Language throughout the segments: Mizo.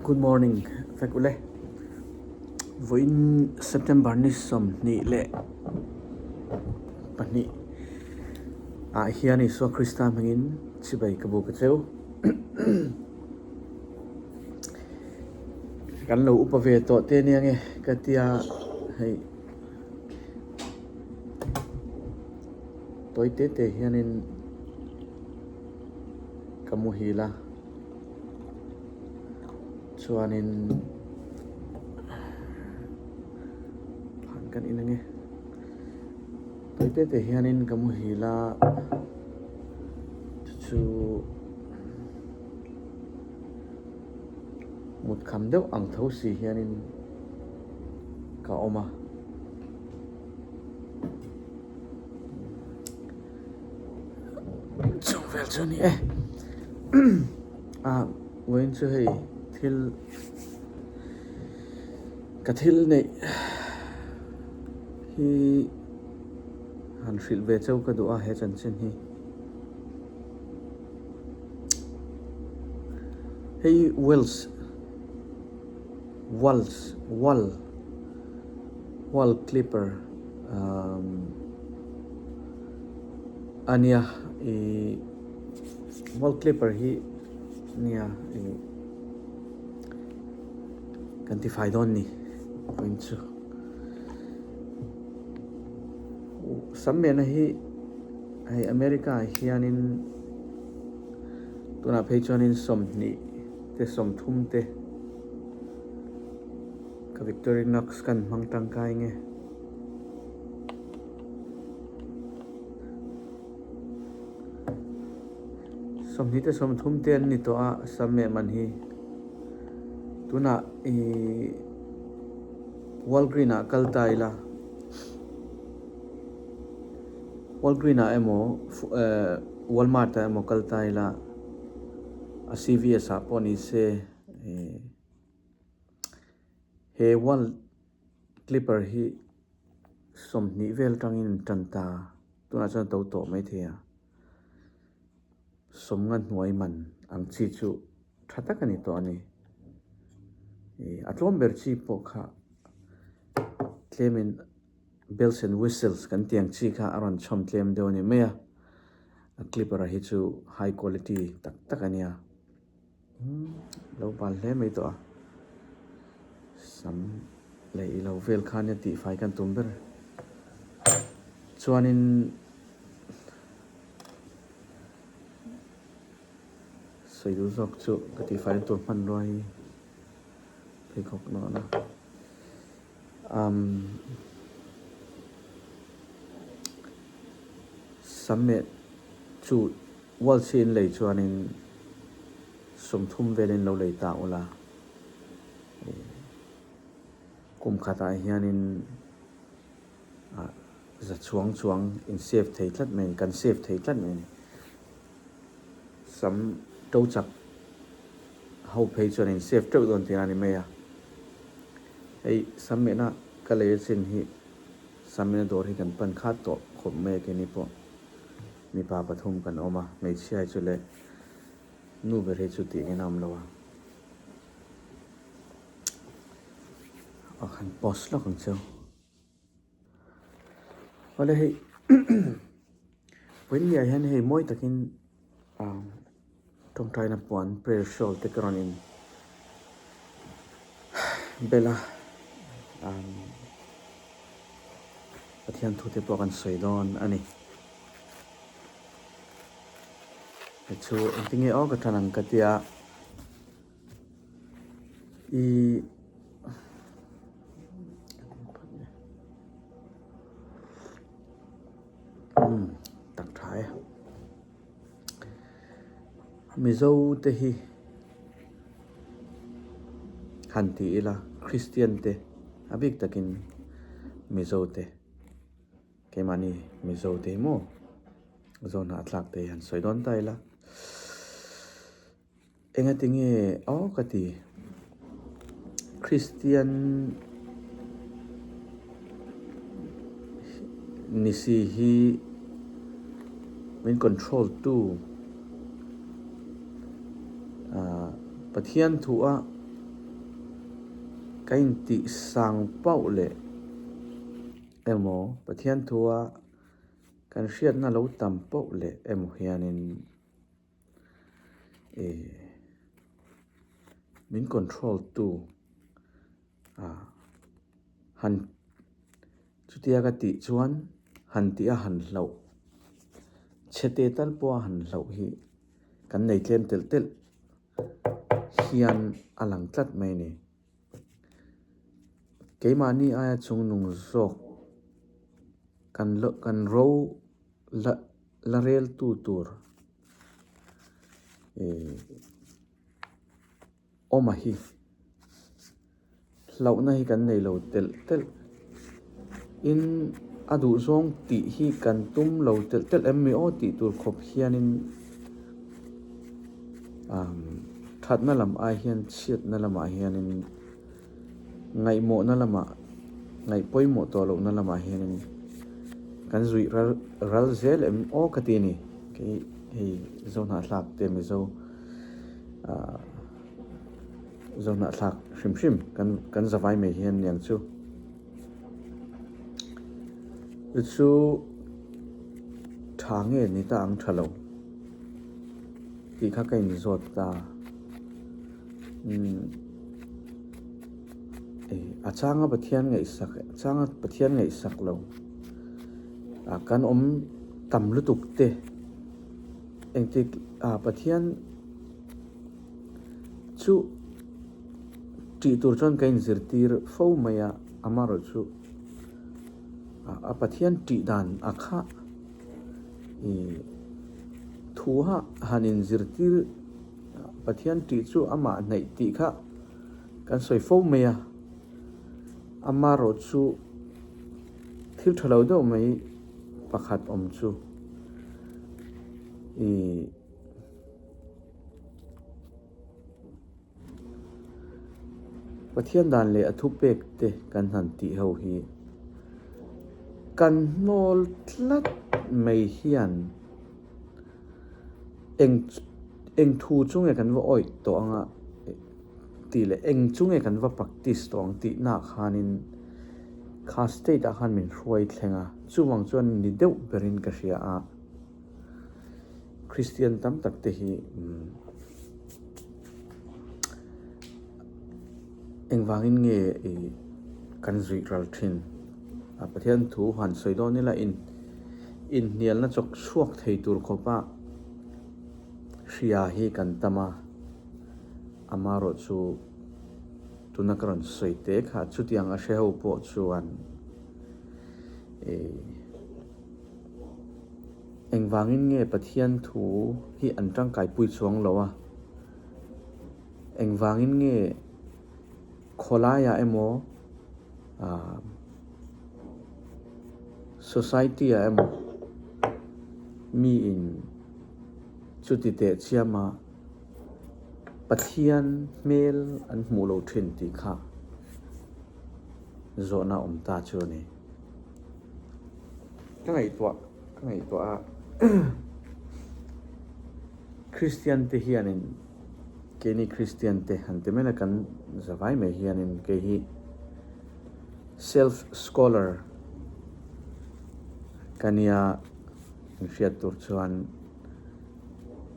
Good morning vek ule. Vawiin September ni 22 ah hian Isua Krista hmangin chibai ka bu ka cheu. Kan lo upa ve tawh te nia nge ka tia hei tawi te te hianin ka muhil a chuanin kan in ange tawi te te hianin ka muhil a chu chu. Mut kham deuh ang tho si hianin ka awm a. Chung vel chu a ni e. Ah vawiin chu hei thil ka thil neih hi han hrilh ve chauh ka duh a he chanchin hi. Hei Wales Wals Wal Wal clipper umm a nia ih Wal clipper hi nia ih kan ti fai dawn ni vawiin chu Sammena hi. Hei America ah hianin tunah phei chuanin 20 te 30 te ka Victorinox kan hmang tangkai nge. 20 te 30 te an ni tawh a sam leh man hi tunah ih Walgreen ah kal ta ila. Walgreen ah emaw Walmart ah emaw kal ta ila a CVS ah pawh ni se he wall clipper hi 20 vel tangin an tan ta tunah chuan a to tawh maithei a 50 hnuai man ang chi chu tha tak a ni tawh a ni a tlawm ber chi pawh kha tlemin. Bells and whistles kan tih ang chi kha a rawn chhawm tlem deuh a ni mai a, a clipper hi chu high quality tak tak a nia, lo bal hle mai tawh a, sam leh i lo vel kha nia tihfai kan tum ber chuanin sawi duh zawk chu ka tihfai na tur hmanrua hi pheikhawk nawhna. Umm Sammeh chu World hi in lei chuanin 30 velin lo lei ta ula kum khatah hianin ah za chuang chuang in save thei tlat mai a ni kan save thei tlat mai a ni. Sam to chak ho phei chuan in save teuh dawn tih a ni mai a. Hei sam mehna ka lei achin hi sam mehna dawr hi kan pan khat tawh khawp mai a keini pawh mipa pathum kan awm a, hmeichhia hi chu leh nu ber hi chu tih ngei na awm lo a. A han post lawk ang cheu. Awle hei vawiin hian hei mawi takin tawngtaina puan prayer shawl te ka rawn in bel a Pathian thu te pawh kan sawi dawn a ni. Hei chu engtin nge aw ka tan ang ka tia ih. Umm tak tha e. Mizo te hi han ti ila Christian te a bik takin Mizo te keimahni Mizo te hi maw Zohnahthlak te hi han sawi dawn ta ila. Engati nge aw ka ti? Kristian ni si hi min control tu Pathian thu a. Kan intih sang pauh leh emaw Pathian thua kan hriatna lo tam pauh leh emaw hianin ih min control tu ah han chutia ka tih chuan han tih a han hlauh chhe te tal pawha han hlauh hi kan nei tlem telh telh hian a lang tlat mai a ni. Keimahni aia chungnung zawk kan kan ro la la rel tu tur ih awma hi hlauhna hi kan nei lo telh telh in a duhzawng tih hi kan tum lo telh telh em mi aw tih tur khawp hianin umm thatna lam ai hian chhiatna lamah hianin ngaihmawhna lamah ngaih pawimawh tawh lohna lamah hianin kan zuih ral ral zel em aw ka ti a ni kei hei Zohnahthlak te Mizo ah. Zohnahthlak hrim hrim kan kan zavai mai hian niang chu. Chu chu tha nge ni ta ang tha lo tih kha ka inzawt ta. Umm eh a changa Pathian ngaihsak a changa Pathian ngaihsak lo ah kan awm tam lutuk te engtik ah Pathian. Chu tih tur chuan ka inzirtir fo mai a, amaherawhchu a Pathian tih dan a kha ih thu ha han inzirtir Pathian tih chu amah hnaih tih kha kan sawi fo mai a, amaherawhchu thil tha lo deuh mai pakhat awm chu ih. Pathian dan leh a thupek te kan han tih ho hi kan hnawl tlat mai hian eng eng thu chu nge kan va awih tawh ang a tih leh eng chu nge kan va practice tawh ang tih nak khanin kha state ah khan min hruai thleng a, chuvang chuan ni deuh berin ka hria a. Kristian tam tak te hi engvangin nge ih kan zuih ral thin a Pathian thu han sawi dawn ila in inhnialna chawk chhuak thei tur khawpa hria hi kan tam a, amaherawh chu tuna ka rawn sawi te kha chutiang a hre ho pawh chuan ih. Engvangin nge Pathian thu hi an tangkaipui chuang lo a? Engvangin nge khawlaiah emaw ah society-ah emaw miin chuti teh chiama Pathian hmel an hmuh lo thin tih kha zawhna awm ta chu a ni. Ka ngaihtuah ka ngaihtuah a Kristian te hianin keini Kristian te han ti mai la kan zavai mai hianin kei hi self scholar ka nia in hriat tur chuan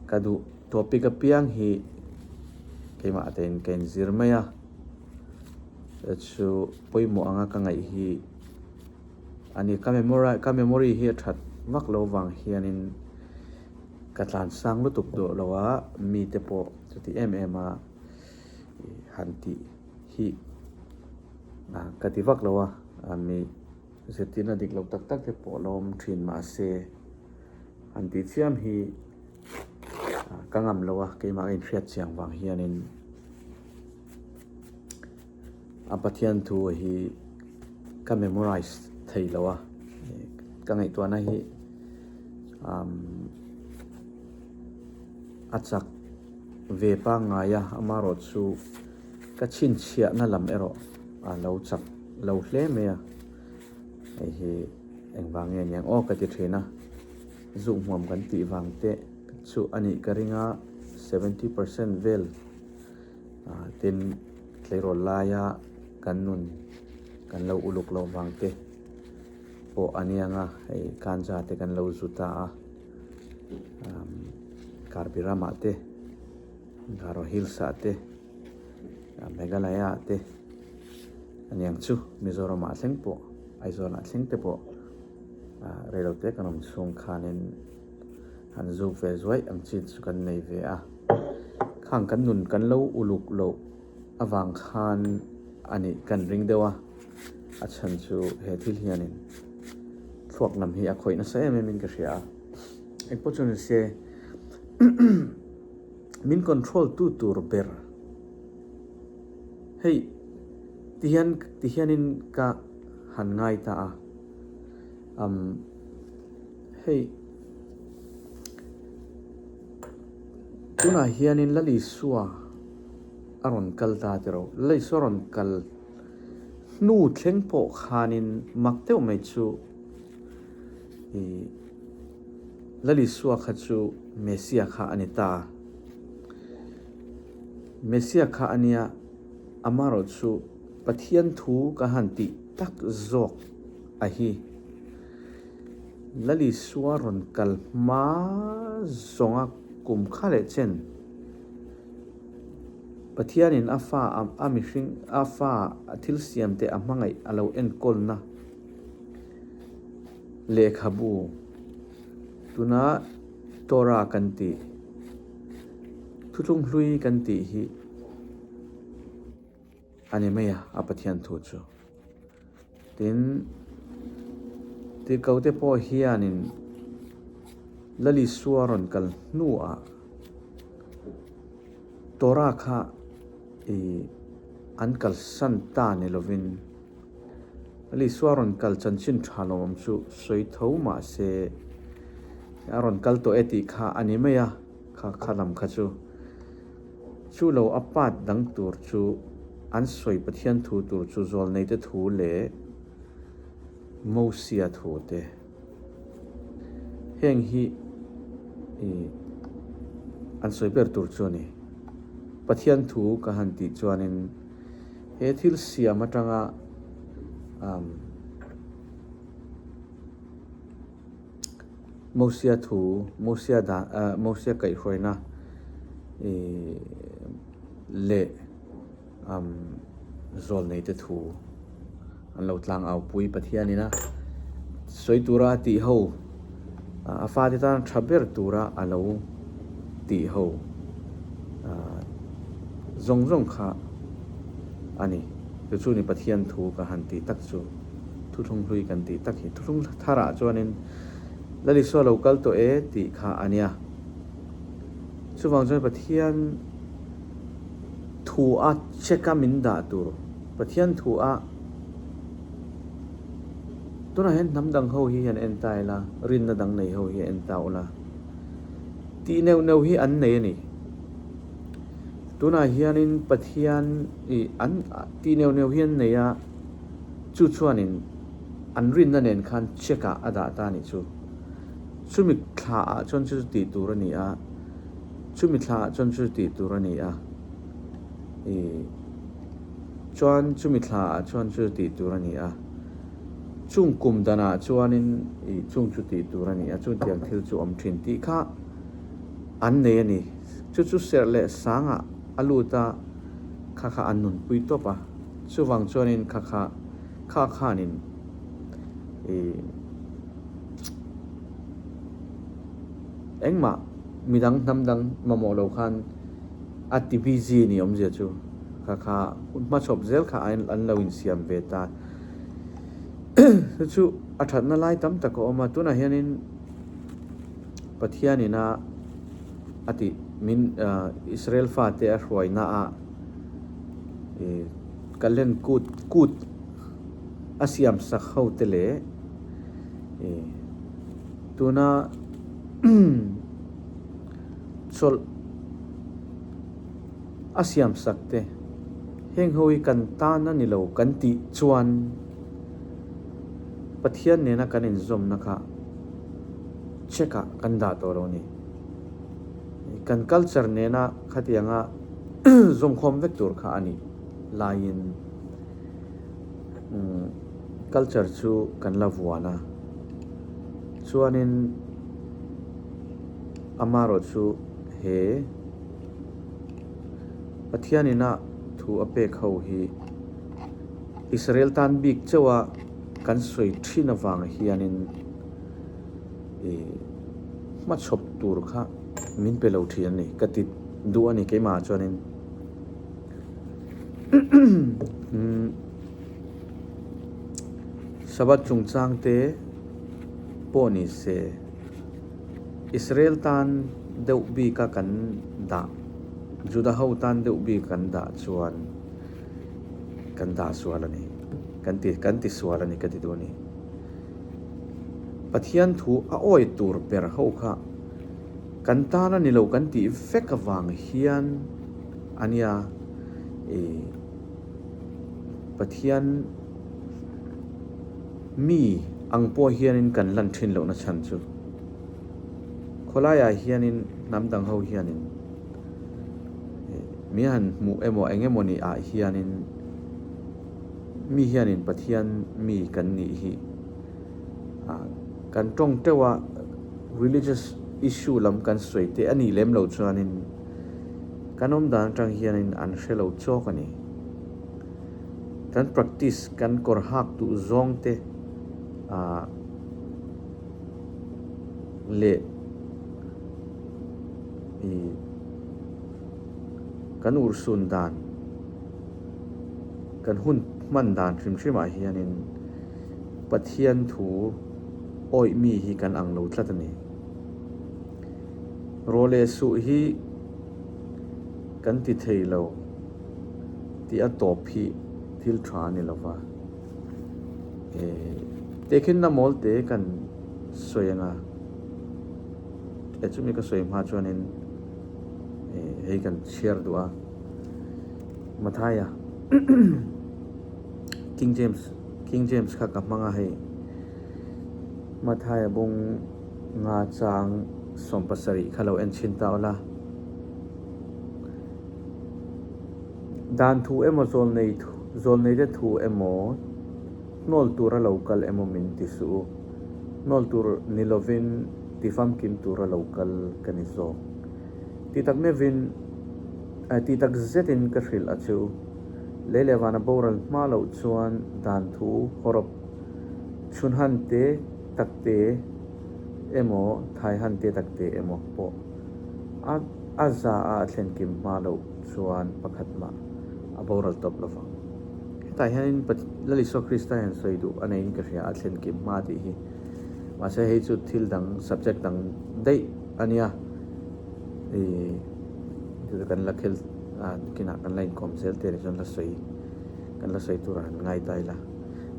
ka duh topic apiang hi keimah tein ka inzir mai a chu pawimawh anga ka ngaih hi. A ni, ka memory ka memory hi a that vak lo vang hianin ka tlan sang lutuk duh lo a, mite pawh chuti em em a han tih hi ka ti vak lo a, mi zirtirna dik lo tak tak te pawh la awm thin mahse han tih chiam hi ka ngam lo a, keimah ka inhriat chiang vang hianin. A Pathian thu hi ka memorize thei lo a, ka ngaihtuahna hi umm a chak ve pangngai a, amaherawh chu ka chhinchhiahna lam erawh a lo chak lo hle mai a, hei hi engvang nge niang aw ka ti thin a, zuk hmuam kan tih vang te chu a nih ka ring a, 70% vel. Tin, tleirawl laia kan nun kan lo uluk loh vang te pawh a niang a, hei ganja te kan lo zu ta a, Karbi ramah te, Garo Hills ah te, Meghalaya ah te a niang chu Mizoram ah thleng pawh Aizawl ah thleng te pawh reilote kan awm chhung khanin han zuk ve zuai ang chi chu kan nei ve a, khang kan nun kan lo uluk loh avang khan a nih kan ring deuh a, a chhan chu he thil hianin thluak lam hi a khawih nasa em em in ka hria a, engpawh chu ni se min control tu tur ber hei tihian tihianin ka han ngai ta a umm hei tunah hianin Lal Isua a rawn kal ta tiraw Lal Isua rawn kal hnu thleng pawh khanin mak deuh mai chu ih Lal Isua kha chu Messia kha a ni ta Messia kha a nia amarawh chu Pathian thu ka han tih tak zawk a hi. Lal Isua rawn kal hma zawnga kum kha leh chen Pathianin a fa a mihring a fa a thil siam te a hmangaih a lo enkawlna lehkhabu tuna Torah kan tih thuthlung hlui kan tih hi a ni mai a, a Pathian thu chu. Tin, Tirhkohte pawh hianin Lal Isua rawn kal hnuah Torah kha ih an kalsan ta ni lovin Lal Isua rawn kal chanchin tha lo awm chu sawi tho mah se a rawn kal tawh e tih kha a ni mai a, kha kha lam kha chu. Chu lo a part dang tur chu an sawi Pathian thu tur chu Zawlneite thu leh Mosia thu te. Heng hi ih an sawi ber tur chu a ni. Pathian thu ka han tih chuanin he thil siam atanga umm Mosia thu, Mosia dan, Mosia kaihhruaina leh zawlneite thu an lo tlang au pui Pathianin a sawi tura a tih ho, a fate tan tha ber tura a lo tih ho zawng zawng kha a ni. Chu chu ni Pathian thu ka han tih tak chu. Thuthlung hlui kan tih tak hi thuthlung tharah chuanin Lal Isua lo kal tawh e tih kha a nia. Chuvang chuan Pathian thu a check a min dah tur, Pathian thu a tunah hian hnam dang ho hi hian en ta ila, rinna dang nei ho hi en ta ula tih neuh neuh hi an nei a ni. Tunah hianin Pathian ih an tih neuh neuh hi an nei a. Chu chuanin an rinna nen khan check ah a dah ta a nih chu. Chumi thla ah chuan chu chu tih tur a ni a, chumi thla ah chuan chu chu tih tur a ni a, ih chuan chumi thla ah chuan chu chu tih tur a ni a, chung kum dan ah chuanin ih chung chu tih tur a ni a, chung tiang thil chu awm thin tih kha an nei a ni. Chu chu serh leh sang ah a lut a, kha kha an nunpui tawp a. Chuvang chuanin kha kha kha khanin ih engmah midang hnam dang mamawh lo khan a ti busy ni awmzia chu kha kha hmachhawp zel kha an lo insiam ve ta. Chu chu a thatna lai tam tak a awm a, tunah hianin Pathianin a a tih min Israel fate a hruaina ah ih Kalen kut kut a siam sak ho te leh ih tuna chawlh a siam sak te heng ho hi kan tan a ni lo kan tih chuan Pathian nena kan inzawmna kha check ah kan dah tawh lo a ni. Kan culture nena khatianga zawmkhawm vek tur kha a nih laiin. Culture chu kan la vuan a, chuanin amarawh chu he Pathianin a thu a pek ho hi Israel tan bik chauh a kan sawi thin avang hianin ih hmachhawp tur kha min pe lo thin a ni ka ti duh a ni keimah ah chuanin. Sabbath chungchang te pawh ni se, Israel tan deuh bika kan dah, Juda ho tan deuh bik kan dah chuan kan dah sual a ni, kan ti kan ti sual a ni ka ti duh a ni. Pathian thu a awi tur ber ho kha kan tan a ni lo kan tih vek avang hian a nia ih Pathian mi ang pawh hianin kan lan thin lohna chhan chu khawlaiah hianin hnam dang ho hianin mi han hmuh emaw eng emaw ni ah hianin mi hianin Pathian mi kan nih hi kan tawng teuh a religious issue lam kan sawi te a nih lem loh chuanin Kan awm dan atang hianin an hre lo chawk a ni. Kan practice, kan kawr hak duh zawng te ah leh ih kan urhsun dan, kan hun hman dan hrim hrim ah hianin Pathian thu awih mi hi kan ang lo tlat a ni. Raw leh suh hi kan ti thei lo tih a tawp hi thil tha a ni lo va. Tehkhinna mawl te kan sawi ang a, e chumi ka sawi hma chuanin hei kan chhiar duh a, Mathaia King James King James kha ka hmang a hei Mathaia bung. Nga chang 70 kha lo en chhin ta ula. Dan thu emaw zawlnei zawlneite thu emaw hnawl tura lo kal emaw min ti suh u. Hnawl tur ni lovin ti famkim tura lo kal ka ni zawk. Ti tak meuhin ti tak zetin ka hrilh a chu. Lei leh vana boral hma loh chuan dan thu hawrawp chhunhan te takte emaw thaihan te takte emaw pawh a a za a a thlen kim hma loh chuan pakhat mah a boral tawp lo vang. Hetah hianin Lal Isua Krista hian sawi duh a neiin ka hria a thlen kim hma tih hi. Mahse hei chu thil dang subject dang daih a nia. Ih chu chu kan la khel a kinah kan la inkawm zel te ni chuan la sawi kan la sawi turah han ngai ta ila.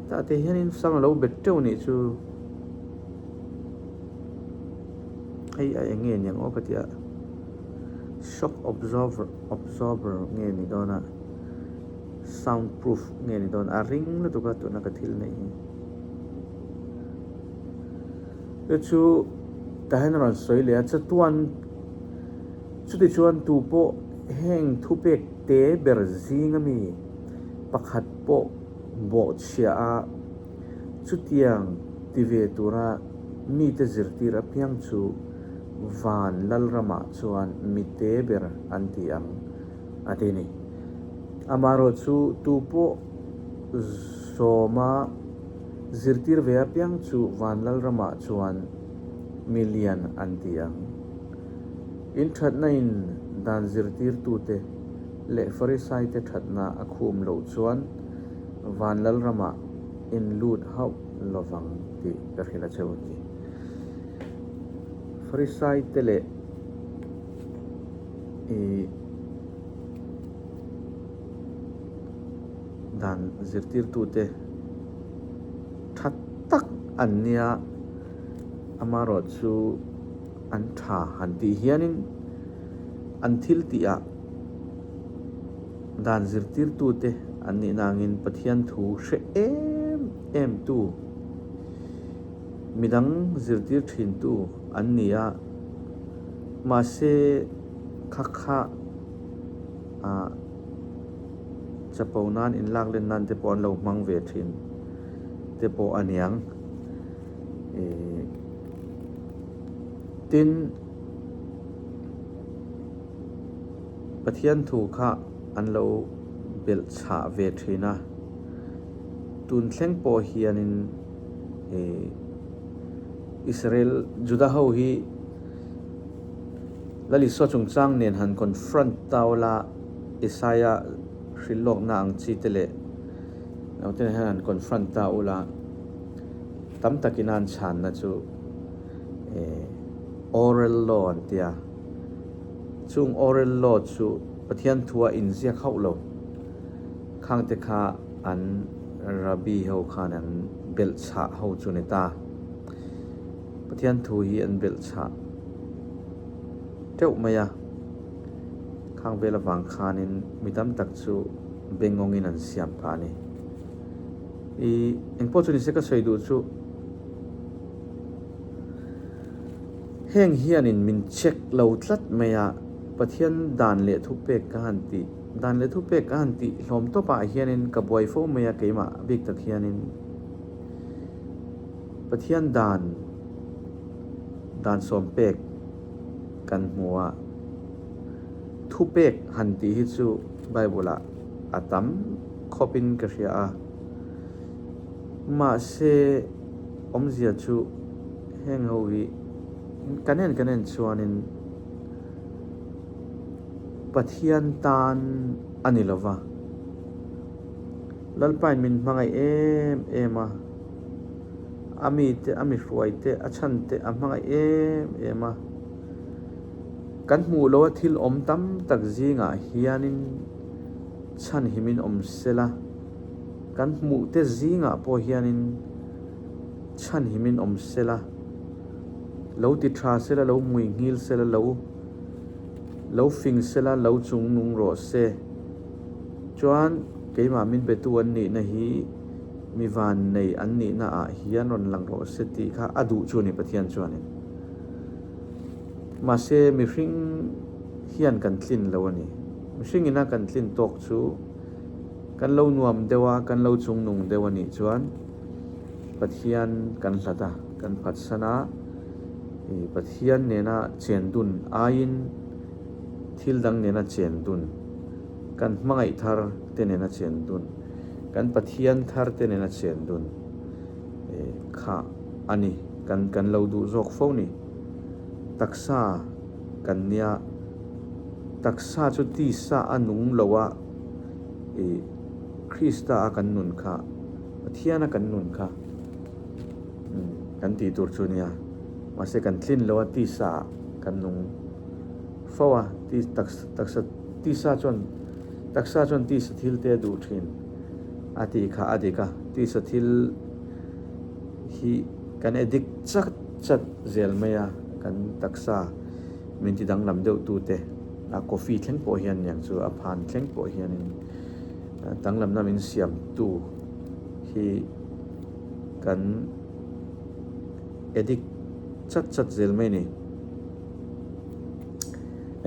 Tah te hianin sam a lo bet teuh nih chu hei a eng nge niang aw ka ti a shock absorber absorber nge ni dawn a sound proof nge ni dawn a ring lutuk a tuna ka thil neih hi chu chu tah hian a rawn sawi leh a chatuan chuti chuan tu pawh heng thupek te ber zing ami pakhat pawh bawhchhia a, chutiang ti ve tura mite zirtir apiang chu van lalramah chuan mite ber an ti ang, a ti ni. Amaherawh chu tu pawh zawma zirtir ve apiang chu van lalramah chuan mi lian an ti ang. In thatna in dan zirtirtute leh Farisaite thatna a khum loh chuan Van Lalramah in lut hauh lovang tih ka hrilh a cheu a ti. Farisaite leh i dan zirtirtute tha tak an nia, amaherawh chu an tha han tih hianin an thil tihah Dan zirtirtute an nih nangin Pathian thu hre em em tu, midang zirtir thintu an ni a, mahse kha kha ah chapo nan inlak len nan te pawh an lo hmang ve thin. te pawh a niang. Ih tin Pathian thu kha an lo belh chhah ve thin a, tun thleng pawh hianin ih Israel Juda ho hi Lalisua chungchang nen han confront ta ula Isaiah hrilh lawkna ang chi te leh naute nen hian han confront ta ula tam takin an chhanna chu eh oral law an tia. Chung oral law chu Pathian thua inziak hauh lo khangte kha an rabbi ho khan an belh chhah ho chu ni ta. Pathian thu hi an belh chhah teuh mai a, khang vel avang khanin mi tam tak chu bengawngin an siam phah a ni. I engpawh chu nise ka sawi duh chu heng hianin min check lo tlat mai a, Pathian dan leh thupek ka han tih, dan leh thupek ka han tih hlawm tawpah hianin ka buai fo mai a keimah bik tak hianin. Pathian dan dan sawm pek kan hmu a, thu pek han tih hi chu Bible ah a tam khawp in ka hria a, mahse awmzia chu heng ho hi kan en kan en chuanin Pathian tan a ni lova. Lalpain min hmangaih em em a, a mite, a mi hruaite, a chhante a hmangaih em em a. Kan hmuh loha thil awm tam tak zingah hianin chhan himin awm sela, kan hmuhte zingah pawh hianin chhan himin awm sela, lo ti tha sela, lo hmuinghil sela, lo lo fing sela, lo chungnung rawh se. Chuan keimah min betu an nihna hi mi van nei an nihna ah hian rawn lang rawh se tih kha a duh chu a ni Pathian chuanin. Mahse mihring hian kan tlin lo a ni. Mihring ina kan tlin tawk chu kan lo nuam deuh a, kan lo chungnung deuh a nih chuan Pathian kan hlat a, kan phatsan a, Pathian nena chen dun aiin thil dang nena chen dun, kan hmangaih thar te nena chen dun, kan Pathian thar te nena chen dun kha a ni. Kan kan lo duh zawk fo ni. Taksa kan nia, taksa chu tisa a nung lo a, Krista a kan nun kha, Pathian a kan nun kha kan tih tur chu nia. Mahse kan tlin lo a, tisa ah kan nung fo a, ti taksa tisa chuan taksa chuan tisa thil te a duh thin a tih kha a dik a, tisa thil hi kan addict chat chat zel mai a, kan taksa min ti danglam deuh tu te a coffee thleng pawh hian niang chu a phan thleng pawh hianin danglamna min siam tu hi kan addict chat chat zel mai a ni.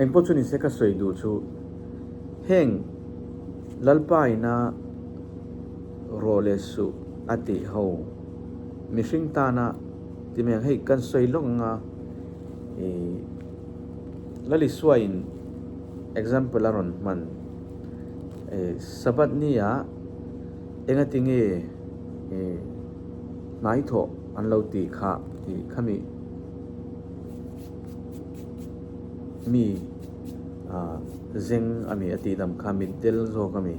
Engpawh chu nise ka sawi duh chu heng Lalpa ina rawh leh suh a tih ho mihring tana ti mai ang hei kan sawi lawk anga ih Lalisua in example a rawn hman ih Sabbath ni ah engati nge ih hnaithawh an lo tih kha tih khami Mi zeng a mi a tih dam kha mit del zawk a mi.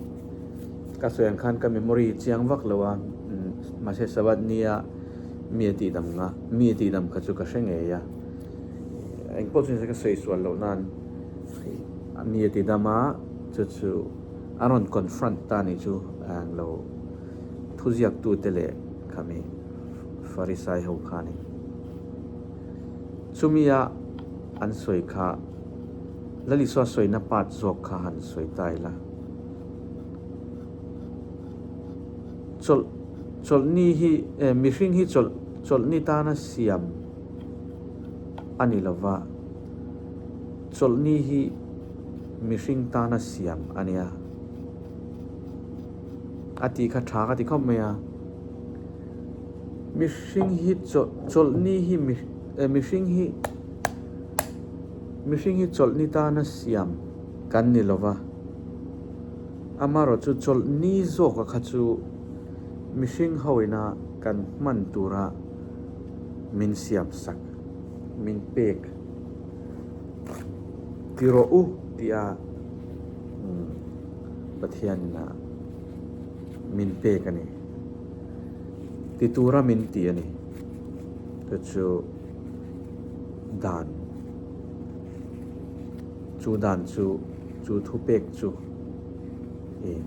Ka sawi ang khan ka memory chiang vak lo a, mahse Sabbath nia mi a tih dam nga, mi a tih dam kha chu ka hre ngei a. Engpawh chu nise ka sawi sual loh nan mi a ti dam a, chu chu a rawn confront ta nih chu ang lo thuziaktute leh khami Farisai ho kha a ni. Chumia an sawi kha Lalisua sawina part zawk kha han sawi ta ila. Chawlh chawlhni hi eh mihring hi chawlh chawlhni tana siam a ni lova, chawlhni hi mihring tana siam a nia. A tih kha tha ka ti khawp mai a. Mihring hi chawlhni hi mihring hi mihring hi chawlhni tana siam kan ni lova, amaherawhchu chawlhni zawka kha chu mihring hoina kan hman tura min siam sak, min pek ti rawh u tia Pathianina min pek a ni. Ti tura min ti a ni. Chu chu dan, chu dan chu, chu thupek chu i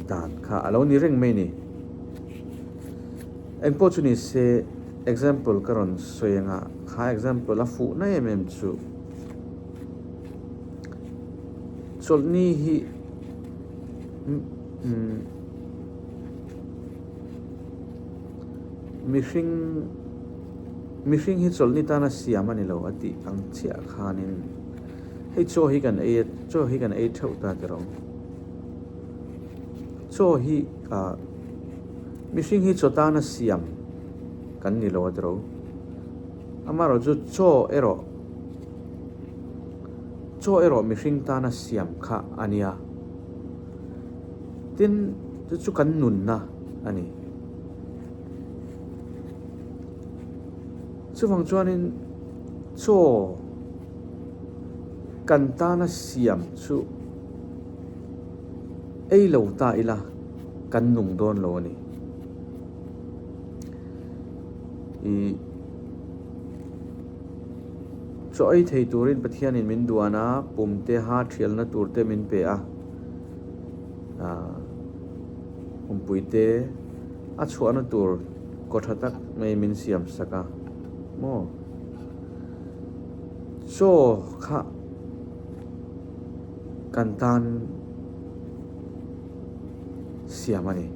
dan kha a lo ni reng mai ni. Engpawh chu ni se example ka rawn sawi anga kha example a fuhna em em chu chawlhni hi umm Mihring mihring hi chawlhni tana siam a ni lo a tih ang chiah khanin hei chaw hi kan ei a chaw hi kan ei theuh ta tiraw chaw hi ah mihring hi chaw tana siam kan ni lo a tiraw amaherawhchu chaw erawh chaw erawh mihring tana siam kha a nia. Tin, chu chu kan nunna a ni. Chuvang chuanin chaw kan tana siam chu ei lo ta ila kan nung dawn lo a ni. Ih chaw ei thei turin Pathianin min duan a, pum te ha thialna tur te min pe a. Awmpuite a chhuahna tur kaw tha tak mai min siam sak a maw? Chaw kha kan tan siam a ni.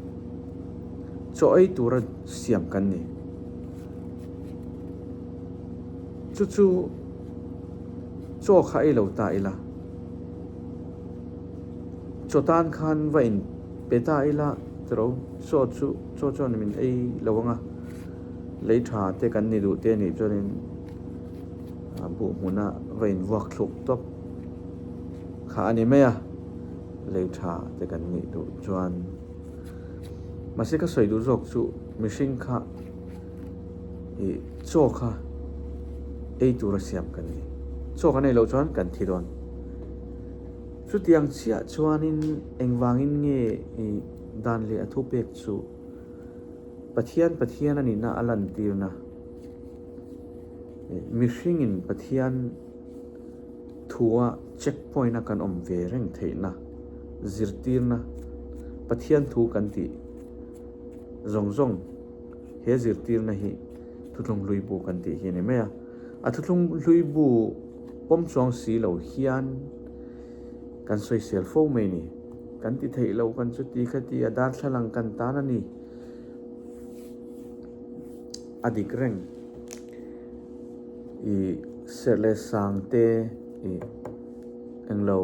Chaw ei tura siam kan ni. Chu chu chaw kha ei lo ta ila. Chaw tan khan va in pe ta ila tiro chaw chu chaw chuan min ei lo ang a, lei tha te kan ni duh te anih chuanin buh hmuna va in vuak thluk tawp kha a ni mai a, lei tha te kan nih duh chuan mahse ka sawi duh zawk chu mihring kha ih chaw kha ei tura siam kan ni, chaw kan ei loh chuan kan thi dawn. Chutiang chiah chuanin engvangin nge i dan leh a thupek chu Pathian Pathian a nihna a lantirna? Mihringin Pathian thua check point a kan awm ve reng theihna zirtirna Pathian thu kan tih zawng zawng he zirtirna hi Thuthlung Hlui Bu kan tih hi a ni mai a. A Thuthlung Hlui Bu Pawm chuang si lo hian kan sawisel fo mai ni. Kan ti theih lo kan chuti kha ti a darthlalang kan tan a ni. A dik reng. I serh leh sang te i englo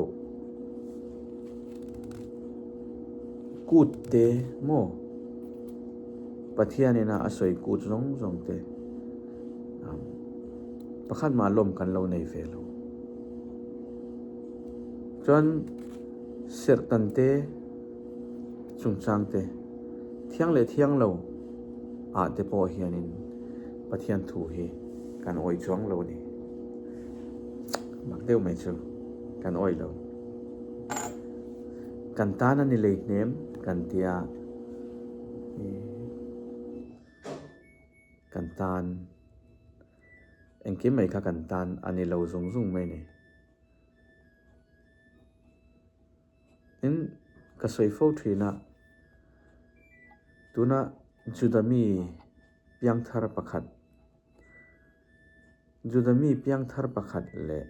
kut te maw Pathian ina a sawi kut zawng zawng te. Pakhat mah lawm kan lo nei ve lo. Chuan serhtan te chungchang te thiang leh thiang lo ah te pawh hianin Pathian thu hi kan awih chuang lo a ni. Mak deuh mai chu kan awih lo. Kan tan a ni lei hnem kan tia. Kan tan engkim mai kha kan tan a ni lo zung zung mai ni. Tin, ka sawi fo thin a, tuna Juda mi piangthar pakhat, Juda mi piangthar pakhat leh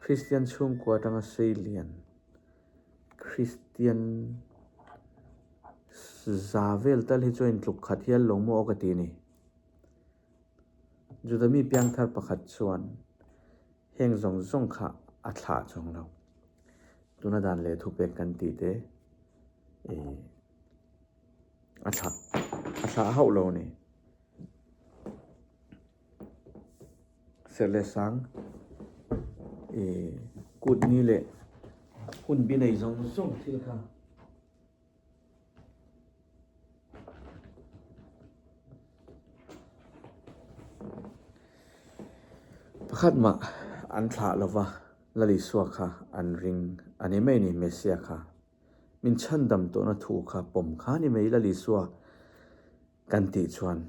Kristian chhungkua atanga seilian Kristian za vel tal hi chuan intluk khat hial lo maw ka ti a ni. Juda mi piangthar pakhat chuan heng zawng zawng kha a thlah chuang lo. Tuna dan leh thupek kan tih te ih a thlah. A thlah hauh lo a ni. Serh leh sang kut ni leh hun bi nei zawng zawng thil kha. Pakhat mah an thlah lova Lal Isua kha an ring a ni mai ni Messiah kha. Min chhandam tawhna thu kha pawm kha ni mai Lal Isua kan tih chuan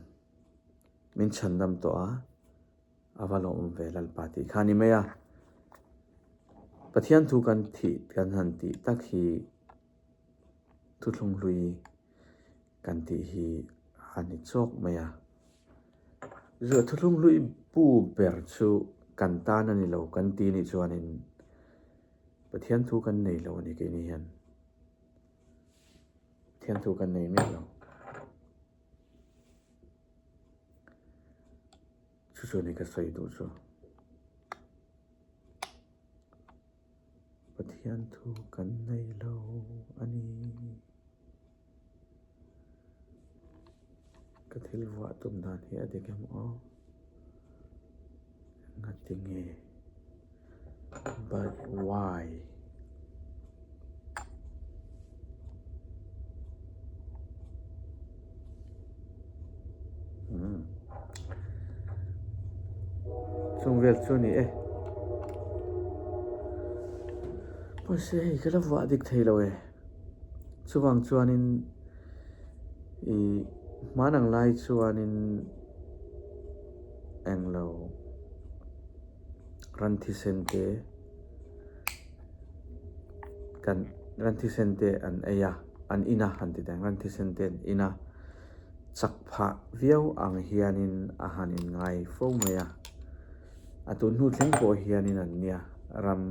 min chhandam tawh a, a va lawmawm ve Lalpa tih kha ni mai a. Pathian thu kan thih kan han tih tak hi Thuthlung hlui kan tih hi a ni chawk mai a. Zuah thuthlung hlui pu ber chu kan tan a ni lo kan ti nih chuanin Pathian thu kan nei lo a ni keini hian. Pathian thu kan nei miah lo. Chu chu ni ka sawi duh chu. Pathian thu kan nei lo a ni. Ka thil vuah tum dan hi a dik em aw? Engati nge? But why? Chung vel chu a ni e. Pawisa hei ka la vuah dik thei lo e. Chuvang chuanin ih hman ang lai chuanin englo ran thisen te kan ran thisen te an ei a an in a han ti dang ran thisen te an in a. Chak phah viau ang hianin a han inngai fo mai a, a tun hnu thleng pawh hianin an nia ram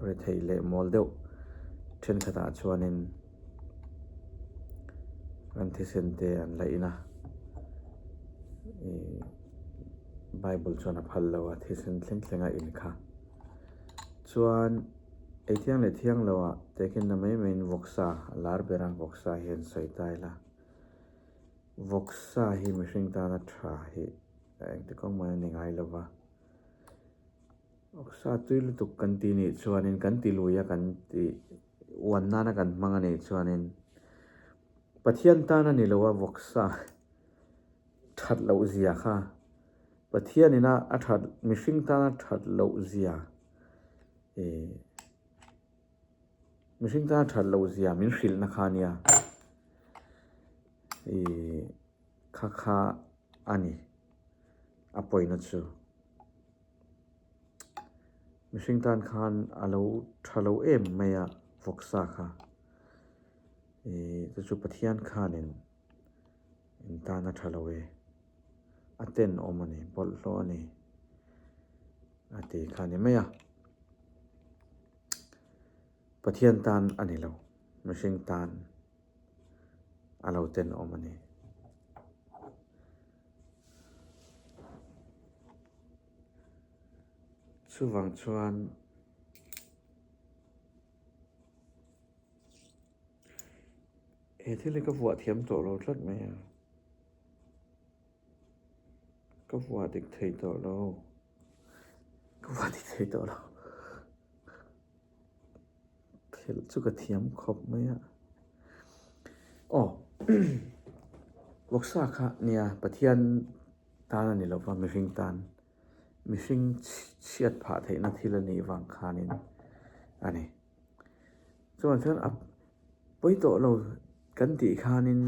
rethei leh mawl deuh thenkhatah chuanin ran thisen te an la in a, ih Bible chuan a phal lo a thisen thleng thleng a in kha chuan. Ei thiang leh thiang lo ah tehkhin na mai maiin vawksa a lar ber a, vawksa hian sawi ta ila. Vawksa hi mihring tana tha hi a engti kawng mai a ni ngai lo va. Vawksa tui lutuk kan ti nih chuanin kan ti lui a kan ti uan nana kan hmang a nih chuanin Pathian tan a ni lo a vawksa that loh zia kha Pathian ina a that mihring tana that loh zia Ih mihring tan a that loh zia min hrilh na kha ania ih kha kha a ni a pawina chu mihring tan khan a lo tha lo em mai a vawksa kha ih chu chu Pathian khanin in tan a tha lo e a tenawm a ni bawlhhlawh a ni a ti kha a ni mai a Pathian tan a ni lo mihring tan a lo tenawm a ni. Chuvang chuan. He thil hi ka vuah thiam tawh lo tlat mai a, ka vuah dik thei tawh lo, ka vuah dik thei tawh lo, phelh chu ka thiam khawp mai a, aw vawksa kha nia Pathian tan a ni lo va mihring tan mihring chhiat phah theihna thil a nih vang khanin a ni. Chuan chuan a pawi tawh lo kan tih khanin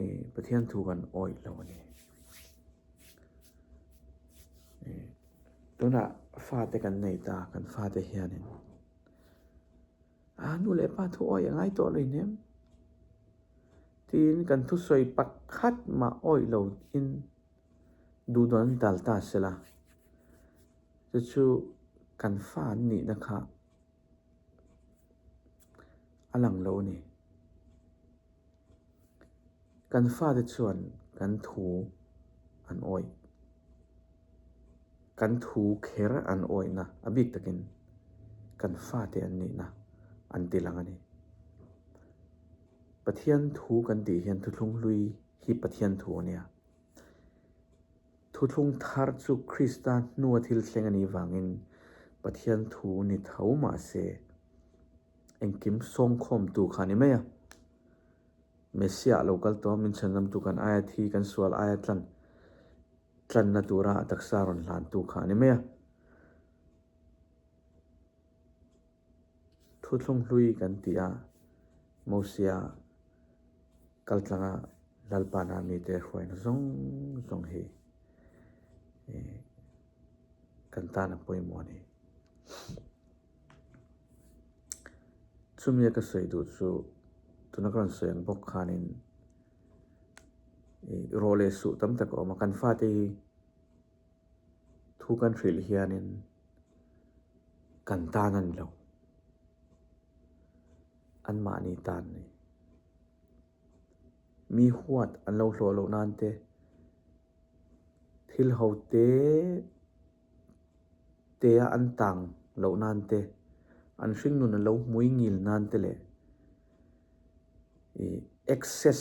ih Pathian thu kan awih lo a ni. Ih tunah fate kan nei ta kan fate hianin a nu leh pa thu awih a ngai tawh lo inem tiin kan thusawi pakhat mah awih lo in duh dawn an tal ta sela chu chu kan fa an nihna kha a lang lo a ni. Kan fate chuan kan thu an awih, kan thu kher an awihna a bik takin kan fate an nihna an ti lang a ni. Pathian thu kan tih hian thuthlung hlui hi Pathian thu a nia. Thuthlung thar chu Krista hnua thil thleng a nih vangin Pathian thu ni tho mah se engkim sawngkhawmtu kha a ni mai a. Messiah lo kal tawh a, min chhanzamtu kan aia thi, kan sual aia tlan tlanna tura a taksa rawn hlantu kha a ni mai a. Thuthlung hlui kan tih a, Mosia kaltlanga Lalpana mite hruaina zawng zawng hi kan tan a pawimawh a ni. Chumi a ka sawi duh chu tuna ka rawn sawi ang bawk khanin rawh leh suh tam tak a awm a, kan fate hi Thu kan hrilh hianin kan tan a ni lo, anmahni tan a ni. Mi huat an lo hlawh loh nan te, thil ho te te a an tang loh nan te, an hringnun a lo hmui ngil nan te leh ih access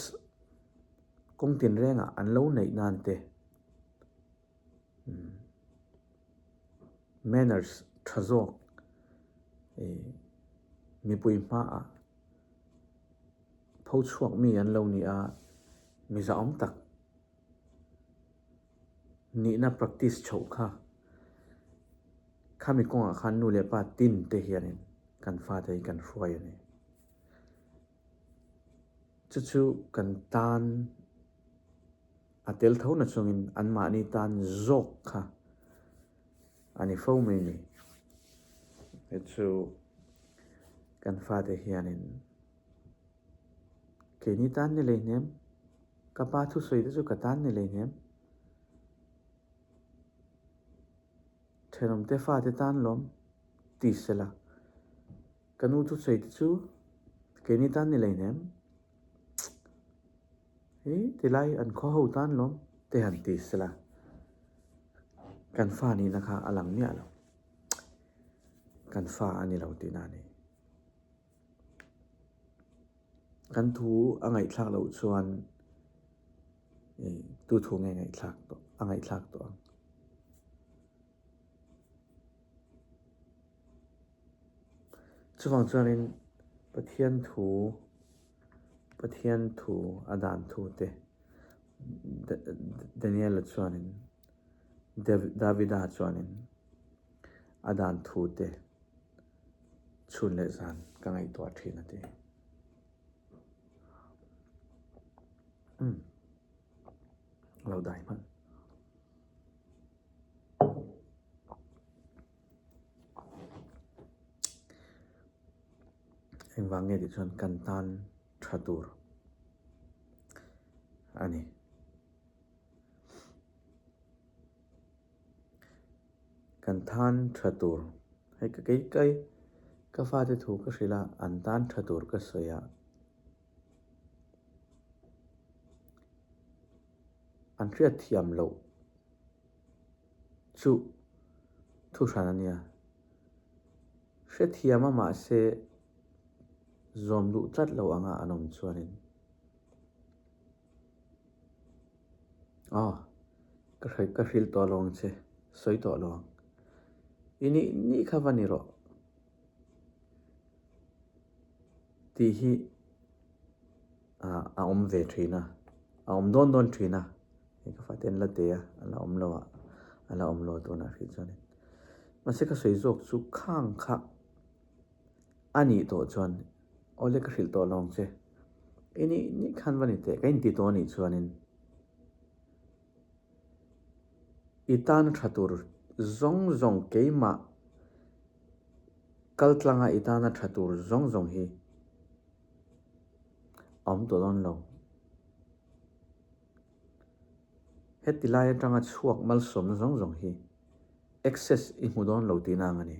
kawng tinrengah an lo neih nan te. Manners tha zawk mipui hmaah pho chhuak mi an lo ni a, mi zahawm tak nihna practice chhoh kha khami kawngah khan nu leh pa tin te hianin kan fate hi kan hruai a ni. Chu chu kan tan. A tel tho na chungin anmahni tan zawk kha a ni fo mai ni. Hei chu kan fate hianin keini tan ni lei hnem, ka pa thusawi te chu ka tan ni lei hnem, thenawmte fate tan lawm ti sela, ka nu thusawi te chu keini tan ni lei hnem. Hi tilai an khaw ho tan lawm te han ti sela kan fa nihna kha a lang miah lo kan fa a ni lo tihna a ni. Kan thu a ngaihthlak loh chuan ih tu thu nge ngaihthlak tawh a ngaihthlak tawh ang. Chuvang chuanin Pathian thu Pathian thu a dan thu te Daniela chuanin Davida chuanin a dan thu te chhun leh zan ka ngaihtuah thin a ti. Umm lo dai hman. Engvang nge tih chuan kan tan tha tur a ni. Kan tan tha tur hei ka kei kai ka fate thu ka hrilh a an tan tha tur ka sawi a an hriat thiam loh chu thu hran a nia. Hrethiam a mahse zawm duh tlat lo anga an awm chuanin Aw ka hre ka hrilh tawh lo ang che sawi tawh lo ang i nih nih kha va ni rawh tih hi ah a awm ve thin a a awm dawn dawn thin a hei ka fate an la te a a la awm lo a a la awm lo a tunah hrih chuanin. Mahse ka sawi zawk chu khang kha a nih tawh chuan awle ka hrilh tawh lo ang che i nih nih khan va ni teh ka inti tawh a nih chuanin i tan tha tur zawng zawng keimah kal tlanga i tana tha tur zawng zawng hi a awm tawh dawn lo. Heti lai atanga chhuak malsawmna zawng zawng hi access i hmu dawn lo tihna ang a ni.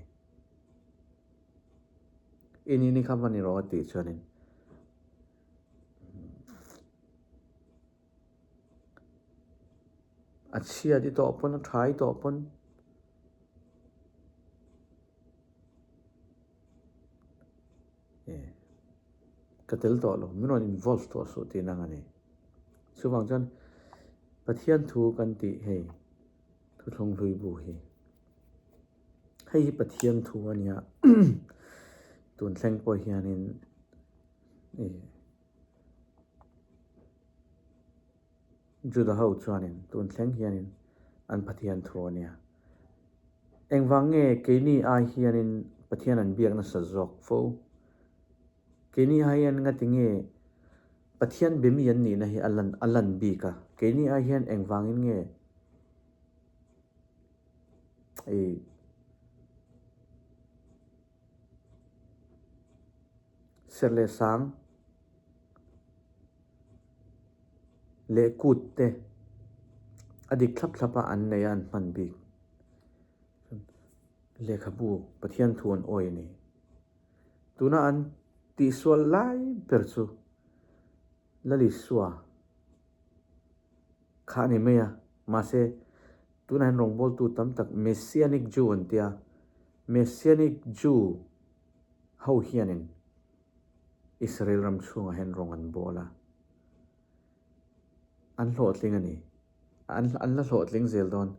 I ni ni kha va ni rawh a tih chuanin a chhiat i tawh pawn a tha i tawh pawn e. Ka tel tawh lo, min rawn involve tawh suh tih nang a ni. Chuvang chuan Pathian thu kan tih hei thuthlung hlui bu hi. Hei hi Pathian thu a nia, tun thleng pawh hianin ih Juda ho chuanin tun thleng hianin an Pathian thu a nia. Engvang nge keini ai hianin Pathian an biak nasa zawk fo? Keini ai hian ngati nge Pathian be mi an nihna hi a lan a lan bik a? Keini ai hian engvangin nge ih Serh leh sang leh kut te a dik thlap thlap a an nei a an hman bik. Lehkhabu Pathian thu an awi a ni. Tuna an tihsual lai ber chu Lalisua kha a ni mai a, mahse tunah hian rawngbawltu tam tak Messianic Jew an tia, Messianic Jew ho hianin Israel ram chhungah hian rawng an bawl a, an hlawhtling a ni, an an la hlawhtling zel dawn.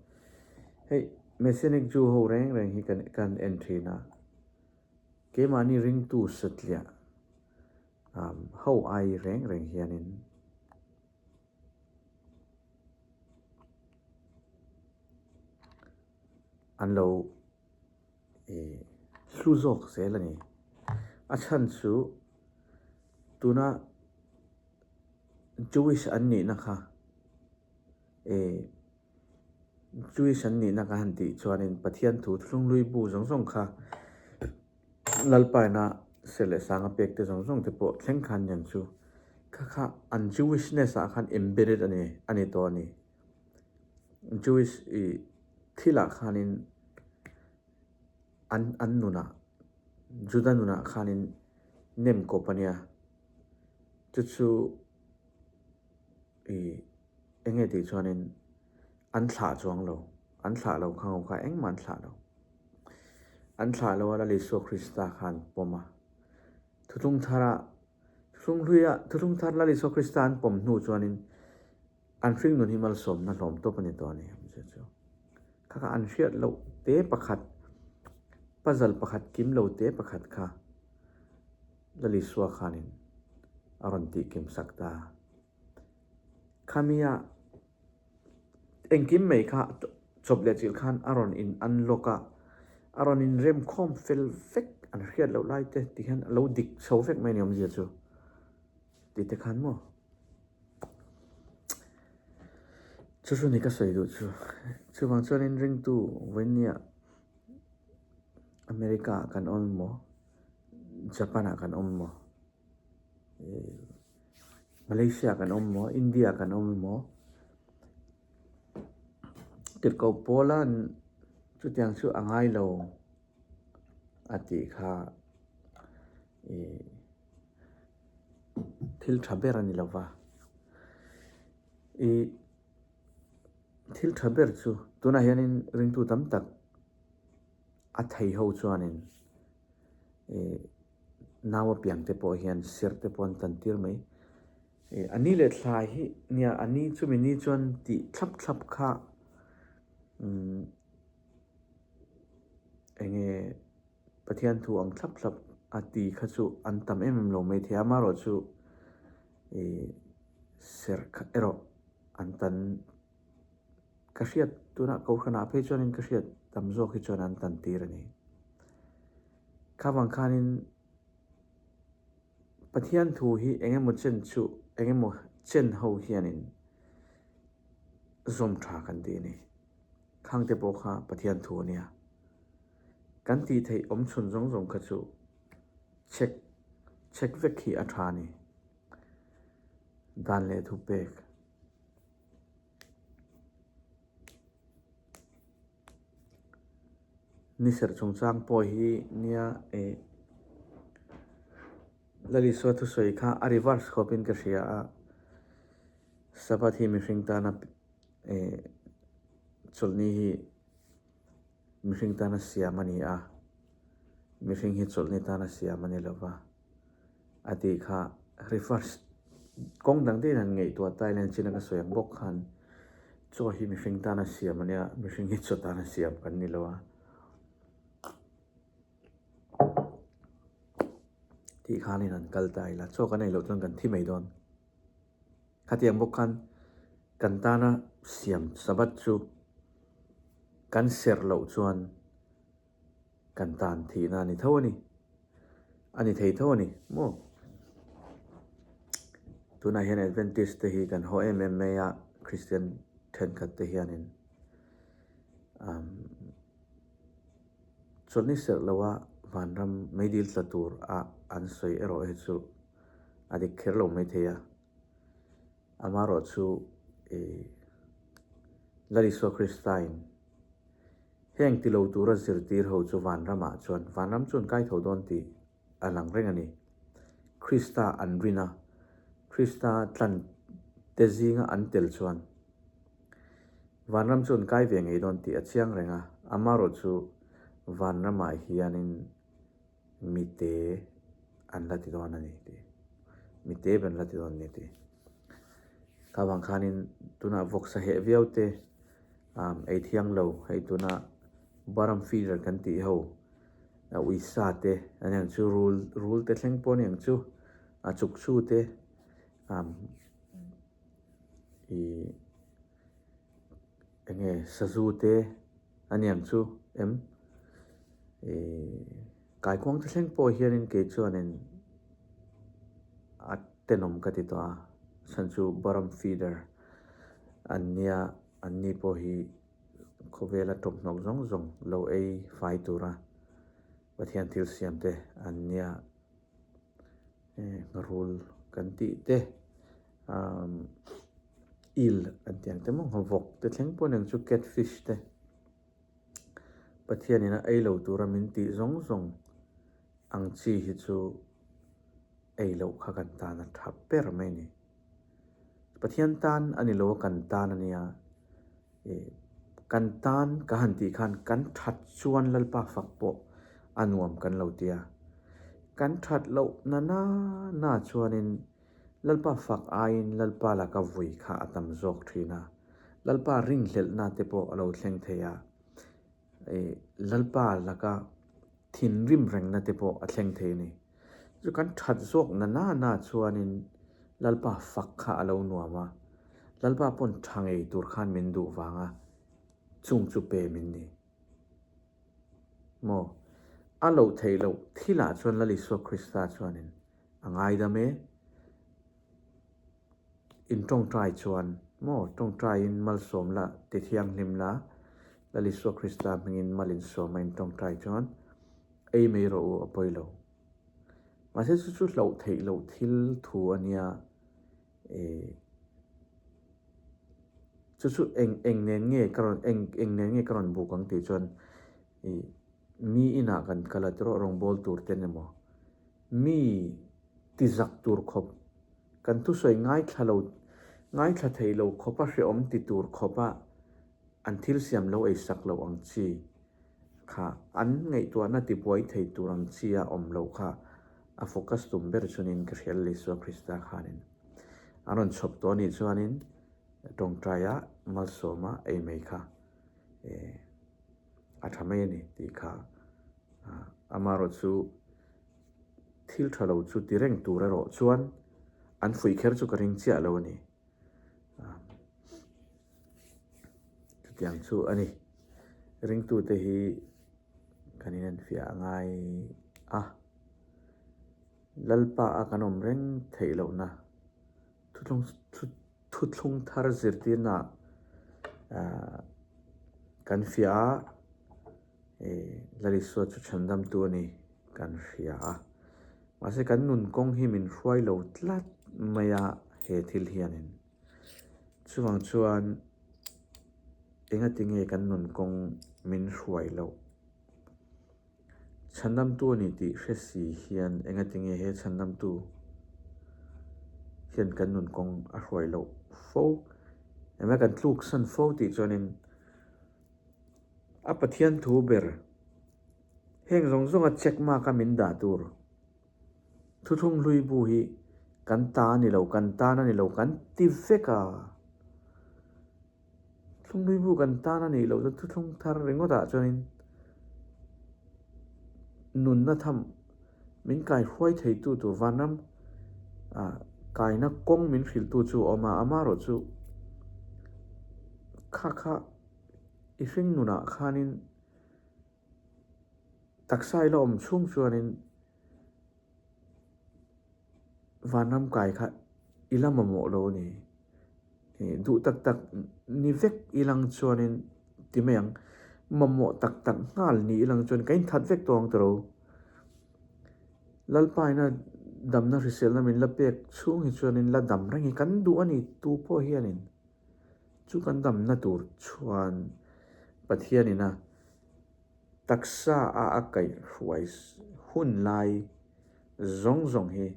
Hei Messianic Jew ho reng reng hi kan kan en thin a, keimahni ringtu satliah ho ai reng reng hianin an lo ih hlu zawk zel a ni. A chhan chu tuna Jewish an nihna kha ih Jewish an nihna ka han tih chuanin Pathian thu thlunghlui bu zawng zawng kha Lalpaina serh leh sanga pek te zawng zawng te pawh thleng khan niang chu kha kha an Jewishness ah khan embedded a ni a ni tawh a ni. Jewish ih thilah khanin an an nunah Juda nunah khanin nem kawp a nia chu chu ih eng nge tih chuanin an thlah chuang lo an thlah lo kha kha engmah an thlah lo an thlah lo a Lal Isua Krista kha an pawm a thuthlung thara thuthlung hluia thuthlung thar Lal Isua Krista an pawm hnu chuanin An hringnun hi malsawmna hlawm tawp a ni tawh a ni awmzia chu. Kha kha an hriat loh te pakhat, puzzle pakhat kim lo te pakhat kha Lalisua khanin a rawn tih kim sak ta. Khamia engkim mai kha chawp leh chilh khan a rawn in unlock a, a rawn in rem khawm fel vek an hriat loh lai te ti hian a lo dik chho vek mai a ni awmzia chu tih te khan maw. Chu chu ni ka sawi duh chu. Chuvang chuanin ringtu vawinia America ah kan awm emaw Japan ah kan awm emaw Malaysia ah kan awm emaw India ah kan awm emaw tirhkoh pawla'n chutiang chu a ngai lo a tih kha ih thil tha ber a ni lo va ih thil tha ber chu tunah hianin ringtu tam tak a thei ho chuanin ih nau apiang te pawh hian serh te pawh an tan tir mai ih a ni leh thla hi nia a ni chumi ni chuan tih thlap thlap kha umm. Enge Pathian thu ang thlap thlap a ti kha chu an tam em em lo mai thei a, amaherawh chu ih serh kha erawh an tan ka hriat tunah kohhranah phei chuanin ka hriat tam zawk hi chuan an tan tir a ni. Kha vang khanin Pathian thu hi eng emaw chen chu eng emaw chen ho hianin zawm tha kan ti a ni. Khangte pawh kha Pathian thu a nia. Kan tih theih awm chhun zawng zawng kha chu check check vek hi a tha a ni. Dan leh thupek. Ni serh chungchang pawh hi nia eh Lalisua thusawi kha a reverse khawpin ka hria a, Sabbath hi mihring tana eh chawlhni hi mihring tana siam a ni a, mihring hi chawlhni tana siam a ni lo va. A tih kha reverse kawng dang deuhin han ngaihtuah ta ila enchina ka sawi ang bawk khan chaw hi mihring tana siam a nia, mihring hi chaw tana siam kan ni lo a. Tih khanin han kal ta ila, chaw kan ei loh chuan kan thi mai dawn. Khatiang bawk khan kan tana siam Sabbath chu kan serh loh chuan kan tan thihna a ni tho a ni. A ni thei tho a ni maw? Tunah hian Adventist te hi kan haw em em mai a, Kristian thenkhat te hianin umm chawlhni serh loa vanram meidil tla tur a an sawi erawh hi chu a dik kher lo maithei a. Amaherawh chu ih Lal Isua Kristain heng ti lo tura zirtir ho chu vanramah chuan vanram chu an kai tho dawn tih a lang reng a ni. Krista an rin a, Krista tlan te zinga an tel chuan vanram chu an kai ve ngei dawn tih a chiang reng a. Amaherawh chu vanramah hianin Mite an la ti dawn a ni tih. Mite an la ti dawn a ni tih. Kha vang khanin tunah vawksa heh viau te um ei thiang lo hei tuna Baram feeder kan tih ho uisa te an ang chu rul rul te thleng pawh a ni ang chu a chuk chu te um ih Enge sazu te a ni ang chu em? Ihh kaikuang te thleng pawh hianin kei chuanin a tenawm ka ti tawh a, chhan chu bottom feeder an nia an ni pawh hi khawvela tawmhnawk zawng zawng lo ei fai tura Pathian thil siam te an nia. Ngharul kan tih te umm eel an tih ang te maw nghavawk te thleng pawh aniang chu cat fish te Pathianin a ei lo tura min tih zawng zawng ang chi hi chu ei loh kha kan tan a tha ber mai a ni. Pathian tan a ni lo a kan tan a nia. Kan tan ka han tih khan kan that chuan Lalpa fak pawh a nuam kan lo ti a. Kan that loh na na na chuanin Lalpa fak aiin Lalpa laka vui kha a tam zawk thin a. Lalpa ringhlelhna te pawh a lo thleng thei a. Lalpa laka thinrim rengna te pawh a thleng thei a ni. Chu kan that zawk na na na chuanin Lalpa fak kha a lo nuam a, Lalpa pawn tha ngei tur khan min duh vang a, chung chu pe min ni. Maw? A loh theih loh thilah chuan Lal Isua Krista chuanin a ngaidam e. In tawngtai chuan maw tawngtaiin malsawm la ti thianghlim la, Lal Isua Krista hmingin mal insawm a in tawngtai chuan ei mai rawh u a pawi lo. Mahse chu chu hlauh theih loh thil thu a nia e chu chu eng eng nen nge ka rawn eng eng nen nge ka rawn buk ang tih chuan ih mi inah kan kal a tiraw rawngbawl tur ten emaw mi ti zak tur khawp kan thusawi ngaithla lo ngaithla thei lo khawpa hrehawm ti tur khawpa an thil siam lo ei sak loh ang chi. Kha an ngaihtuahna tibuai thei tur ang chi a awm loh kha a focus tum ber chuanin ka hria Lal Isua Krista khanin a rawn chhawp tawh anih chuanin tawngtaia malsawma ei mai kha eh a tha mai a ni tih kha amaherawh chu thil tha lo chu ti reng tur erawh chuan an fuih kher chu ka ring chiah lo a ni. Chutiang chu a ni. Ringtute hi kan inenfiah a ngai a. Lalpa a kan awm reng theih lohna thuthlung thuthlung thar zirtirna ah kan fiah a, Lalisua chu chhandamtu a ni kan hria a. Mahse kan nun kawng hi min hruai lo tlat mai a he thil hianin. Chuvang chuan engati nge kan nun kawng min hruai loh? Chhandamtu a ni tih hre si hian engati nge he chhandamtu hian kan nun kawng a hruai loh fo? Engmah kan tluksan fo tih chuanin a Pathian thu ber heng zawng zawnga check mark a min dah tur. Thuthlung hlui bu hi kan ta a ni lo, kan tan a ni lo kan ti vek a. Thuthlung hlui bu kan tan a nih loh chuan thuthlung thar ringawtah chuanin nunna tham min kaihruai theitu tur vanram ah kaina kawng min hrilhtu chu a awm a, amaherawhchu kha kha i hring nunah khanin taksa ila awm chhung chuanin Vanram kai kha i la mamawh lo a ni. Duh tak tak ni vek i lang chuanin ti mai ang, mamawh tak tak nghal ni i lang chuan ka inthat vek tawh ang tiro. Lalpaina damna hriselna min la pek chhung hi chuanin la dam reng hi kan duh a ni tu pawh hianin. Chu kan damna tur chuan Pathianina Taksa a a kaihhruai hun lai zawng zawng hi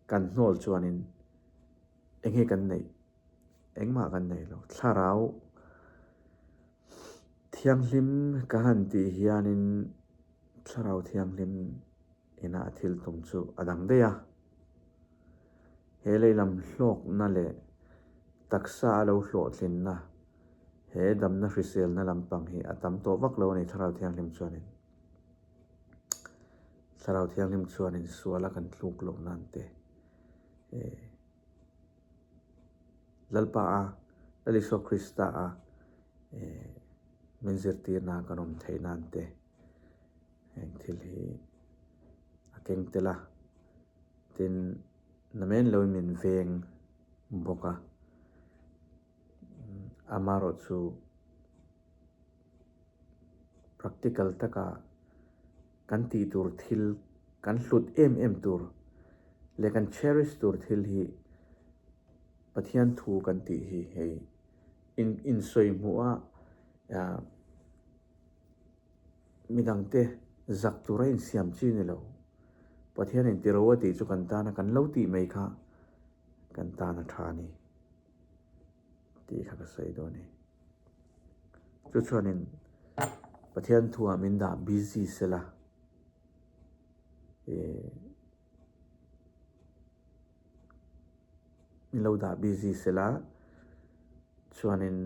kan hnawl chuanin eng nge kan neih? Engmah kan nei lo. Thlarau Thianghlim ka han tih hianin Thlarau Thianghlim ina a thil tum chu a dang daih a. He lehlam hlawkna leh taksa a lo hlawhtlinna, he damna hriselna lampang hi a tam tawh vak lo a ni Thlarau Thianghlim chuanin. Thlarau Thianghlim chuanin suala kan tluk loh nan te, Lalpa a, Lal Isua Krista a min zirtirna kan awm theih nan te heng thil hi a keng tel a. Tin, namen loin min veng bawk a, amaherawh chu practical taka kan tih tur thil, kan hlut em em tur leh kan cherish tur thil hi Pathian thu kan tih hi hei insawi hmuh a. Midangte zak tura insiam chi ni lo. Pathianin ti ro a tih chu kan tana kan lo tih mai kha kan tana tha a ni tih kha ka sawi dawn a ni. Chu chuanin Pathian thuah min dah busy sela eh min lo dah busy sela chuanin.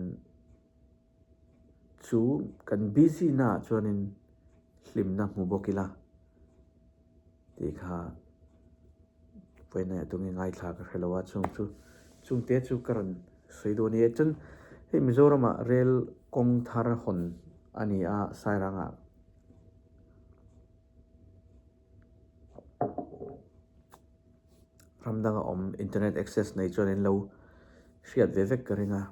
Chu kan busy na ah chuanin hlimna hmu bawk ila tih kha vawiin ah tunge ngaithla ka hre lo a chung chu chungte chu ka rawn sawi dawn a ni chuan hei Mizoram ah rel kawng thar hawn a ni a Sairang ah. Ram danga awm internet access nei chuan in lo hriat ve vek ka ring a.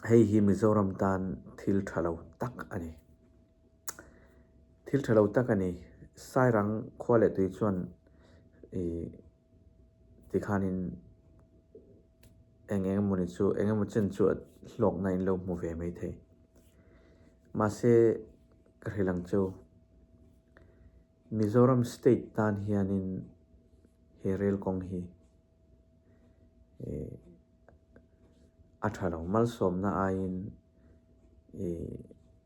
Hei hi Mizoram tan thil tha lo tak a ni. Thil tha lo tak a ni. Sairang khua leh tui chuan ih tikhanin eng eng emawni chu eng emaw chen chu hlawkna in lo hmu ve maithei. Mahse ka hrilh ang chu Mizoram state tan hianin he rel kawng hi. Ih a tha lo malsawmna aiin ih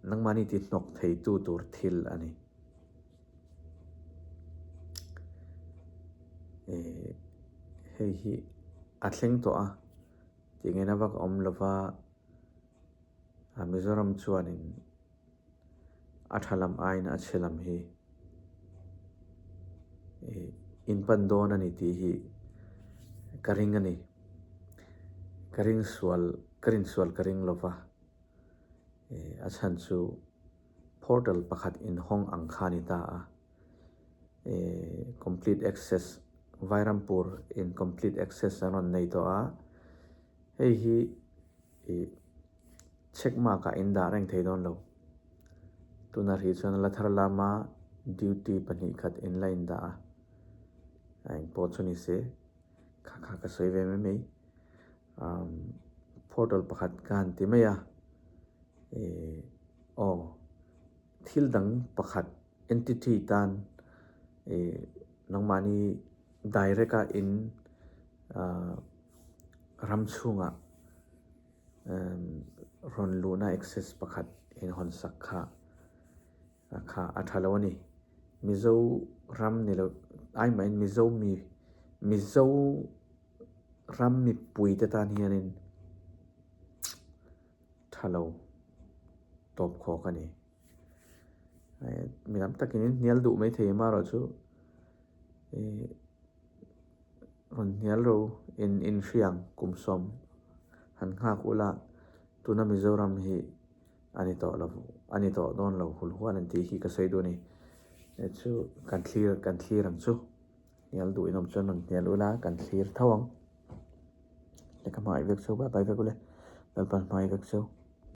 nangmahni ti hnawk thei tu tur thil a ni. Ih hei hi a thleng tawh a tih ngaihna vak a awm lo va Mizoram chuanin a tha lam aiin a chhe lam hi ih in pan dawn a ni tih hi ka ring a ni. Ka ring sual ka rin sual ka ring lova ih a chhan chu portal pakhat inhawng ang kha a ni ta a ih complete access Vairampur in complete access an rawn nei tawh a hei hi ih. Check mark ah in dah reng thei dawn lo. Tuna ri chuan la thar lama duty 2 khat in la in dah a, a eng pawh chu ni se kha kha ka sawi ve mai mai. Umm portal pakhat ka han ti mai a, ih aw thil dang pakhat entity tan ih nangmahni direct a in ah ram chhungah. Rawn luhna access pakhat inhawn sak kha kha a tha lo a ni. Mizo ram ni lo ai mahin Mizo mi Mizo ram mipui te tan hianin tha lo tawp khawk a ni. Mi tam takin in hnial duh mai thei amaherawh chu ih rawn hnial ro in inhriang kum sawm han nghak ula tuna Mizoram hi a ni tawh lo a ni tawh dawn lo hul huan an tih hi ka sawi duh a ni. Chu kan thlir kan thlir ang chu. Hnial duh inawm chuan rawn hnial ula kan thlir tho ang. Lehkha hmangaih vek cheu bye bye vek ule. Lalpan hmangaih vek cheu.